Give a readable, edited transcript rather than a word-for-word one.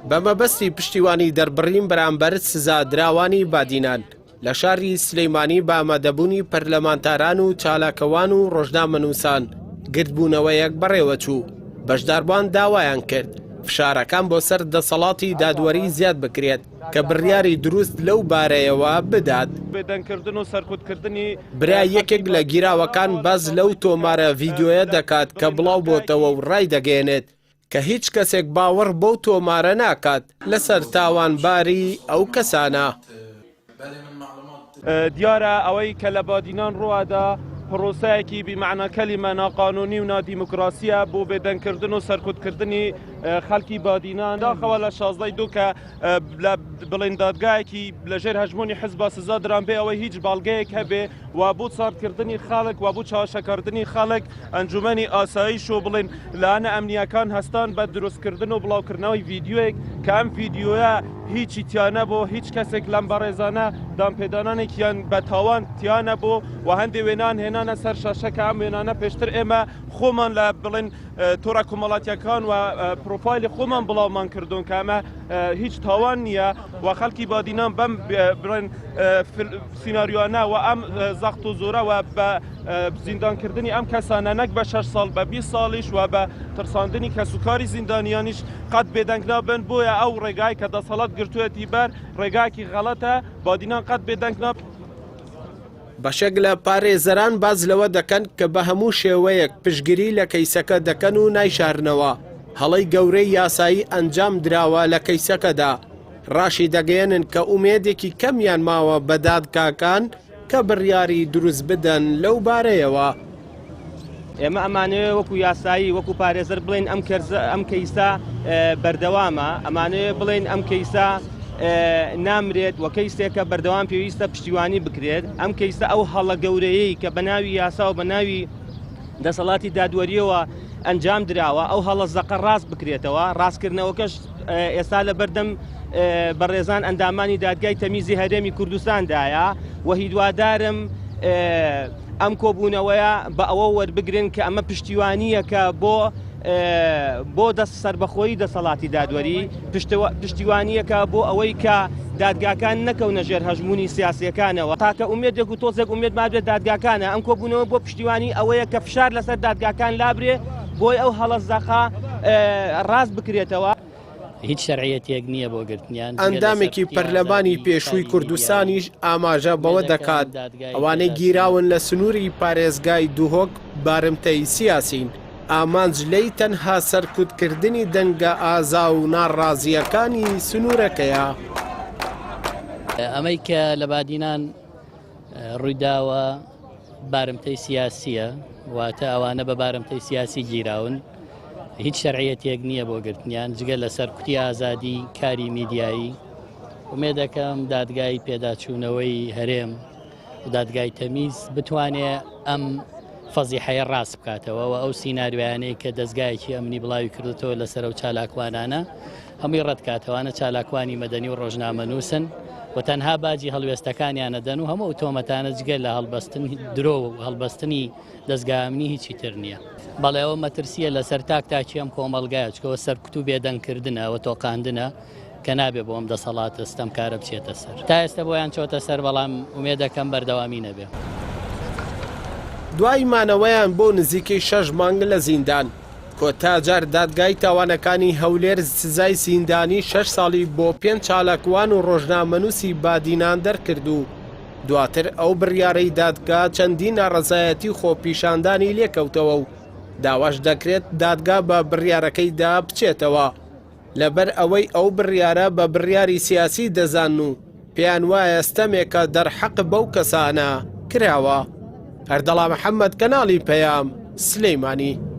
بە مەبەستی پشتیوانی دەربڕین بەرامبەر سزادراوانی بادینان لە شاری سلیمانی بە ئامادەبوونی پەرلەمانتاران و چالاکەوان و ڕۆژنامەنووسان گردبوونەوەیەک بەڕێوەچوو، بەشداربووان داوایان کرد فشارەکان بۆ سەر دەسەڵاتی دادوەری زیاد بکرێت کە بڕیاری دروست لەو بارەیەوە بدات. بێدەنگکردن و سەرکوتکردنی برای یەکێک لە گیراوەکان باس لەو تۆمارە ڤیدیۆیە دەکات کە بڵاوبۆتەوە و ڕایدەگەیەنێت کە هیچ کەسێک باوەڕ بەو تۆمارە ناکات لەسەر تاوانباری ئەو کەسانە. دیارە ئەوەی کە لە بادینان ڕووئەدا پرۆسەیەکی بی مەعنا کەلیمە ناقانونی و نادیموکراسیە بۆ بێدەنگکردن و سەرکوتکردنی خەڵکی بادینان. داخەوە لە شازدەی دوو کە لە بڵێن دادگایەکی لەژێر هەژموونی حزبا سزا دران بێ ئەوەی هیچ بەڵگەیەک هەبێ و بۆ ساردکردنی خەڵک و بۆ چاوەشەکردنی خەڵک ئەنجومەنی ئاسایش و بڵێن لایەنە ئەمنییەکان هەستان بە دروستکردن و بڵاوکردنەوەی ڤیدیۆیەک کە ئەم ڤیدیۆیە هیچی تیا نەبوو هیچ کەسێک لەم بەڕێزانە دانپێدانانێکیان بە تاوان تیا نەبوو و هەندێ وێنان هێنانە سەر شاشە کە ئەم وێنانە پێشتر ئێمە خۆمان لە بڵێن تۆڕە کۆمەڵاتیەکان و پرۆفایلی خۆمان بڵاومان کردوون کە ئەمە هیچ تاوان نییە و خەڵکی بادینان بەم بڵێن سیناریۆانە و ئەم زەخت و زۆرە و بە زیندانکردنی ئەم کەسانە نەک بە 6 ساڵ بە 20 ساڵیش و بە ترساندنی کەسوکاری زیندانیانیش قەت بێدەنگ نابن بۆیە ئەو ڕێگای کە دەسەڵات گرتوویەتی بەر ڕێگایەکی غەڵەتە بادینان قەت بێدەنگ نابن. بەشێک لە پارێزەران باس لەوە دەکەن کە بە هەموو شێوەیەک پشتگیری لە کەیسەکە دەکەن و نایشارنەوە هەڵەی گەورەی یاسایی ئەنجام دراوە لە کەیسەکەدا، ڕاشی دەگەیەنن کە ئومێدێکی کەمیان ماوە بە دادگاکان کە بڕیاری دروست بدەن لەو بارەیەوە. ئێمە ئەمانەوێ وەکو یاسایی وەکو پارێزەر بڵێین ئەم کەرزە ئەم کەیسە بەردەوامە ئەمانەوێ بڵێین ئەم کەیسە نامرێت و کەیسێکە بەردەوام پێویستە پشتیوانی بکرێت ئەم کەیسە ئەو هەڵە گەورەیەی کە بە ناوی یاسا و بە ناوی دەسەڵاتی دادوەریەوە ئەنجام دراوە ئەو هەڵە زەقە ڕاست بکرێتەوە ڕاستکردنەوەکەش ئێستا لە بەردەم بەڕێزان ئەندامانی دادگای تەمیزی هەرێمی کوردستاندایە و هیوادارم ئەم کۆبوونەوەیە بە ئەوە وەربگرن کە ئەمە پشتیوانییەکە بۆ بۆ دەست سەربەخۆیی دەسەڵاتی دادوەری پشتیوانییەکە بۆ ئەوەی کە دادگاکان نەکەونە ژێر هەژموونی سیاسیەکانەوە تاکە ئومێدێک و تۆزێک ئومێد مابێت دادگاکانە ئەم کۆبوونەوە بۆ پشتیوانی ئەوەیە کە فشار لەسەر دادگاکان لابرێ بۆی ئەو هەڵە زەقە ڕاست بکرێتەوە. هیچ شەرعیەتێک نییە بۆ گرتنیان. ئەندامێکی پەرلەمانی پێشووی کوردستانیش ئاماژە بەوە دەکات، ئەوانەی گیراون لە سنووری پارێزگای دهۆک بارمتەی سیاسین، ئامانج لێی تەنها سەرکوتکردنی دەنگە ئازا و ناڕازییەکانی سنوورەکەیە. ئەمەی کە لە بادینان ڕوویداوە بارمتەی سیاسیە واتە ئەوانە بە بارمتەی سیاسی گیراون هیچ شەرعیەتێک نییە بۆ گرتنیان جگە لە سەرکوتی ئازادی کاری میدیایی ئومێ دەکەم دادگای پێداچوونەوەی هەرێم و دادگای تەمیز بتوانێ ئەم فەزیحەیە ڕاست بکاتەوە و ئەو سیناریۆیانەی کە دەستگایەکی ئەمنی بڵاوی کردوتەوە لەسەر ئەو چالاکوانانە هەمووی ڕەتکاتەوانە چالاکوانی مەدەنی و ڕۆژنامەنووسن و تەنها باجی هەڵوێستەکانیان ئەدەن و هەموو ئەو تۆمەتانە جگە لە هەڵبەستن درۆ و هەڵبەستنی دەزگا ئەمنی هیچی تر نییە. بەڵێ ئەوە مەترسییە لەسەر تاک تاکی ئەم کۆمەڵگایە چکەوە سەرکوت و بێدەنگکردنە و تۆقاندنە کە نابێ بۆ ئەم دەسەڵاتە ستەمکارە بچێتە سەر. تا ئێستا بۆیان چۆتە سەر بەڵام ئومێدەکەم بەردەوامی نەبێ. دوای مانەوەیان بۆ نزیکەی شەش مانگ لە زیندان، کۆتا جار دادگای تاوانەکانی هەولێر سزای زیندانی شەش ساڵی بۆ پێنج چالاکوان و ڕۆژنامەنووسی بادینان دەرکرد و دواتر ئەو بڕیارەی دادگا چەندین ناڕەزایەتی و خۆپیشاندانی لێکەوتەوە و داواش دەکرێت دادگا بە بڕیارەکەیدا بچێتەوە. لەبەر ئەوەی ئەو بڕیارە بە بڕیاری سیاسی دەزانن و پێیان وایە ستەمێکە دەرحەق بەو کەسانە کراوە. ئەردەڵا محەمەد، کەناڵی پەیام، سلیمانی.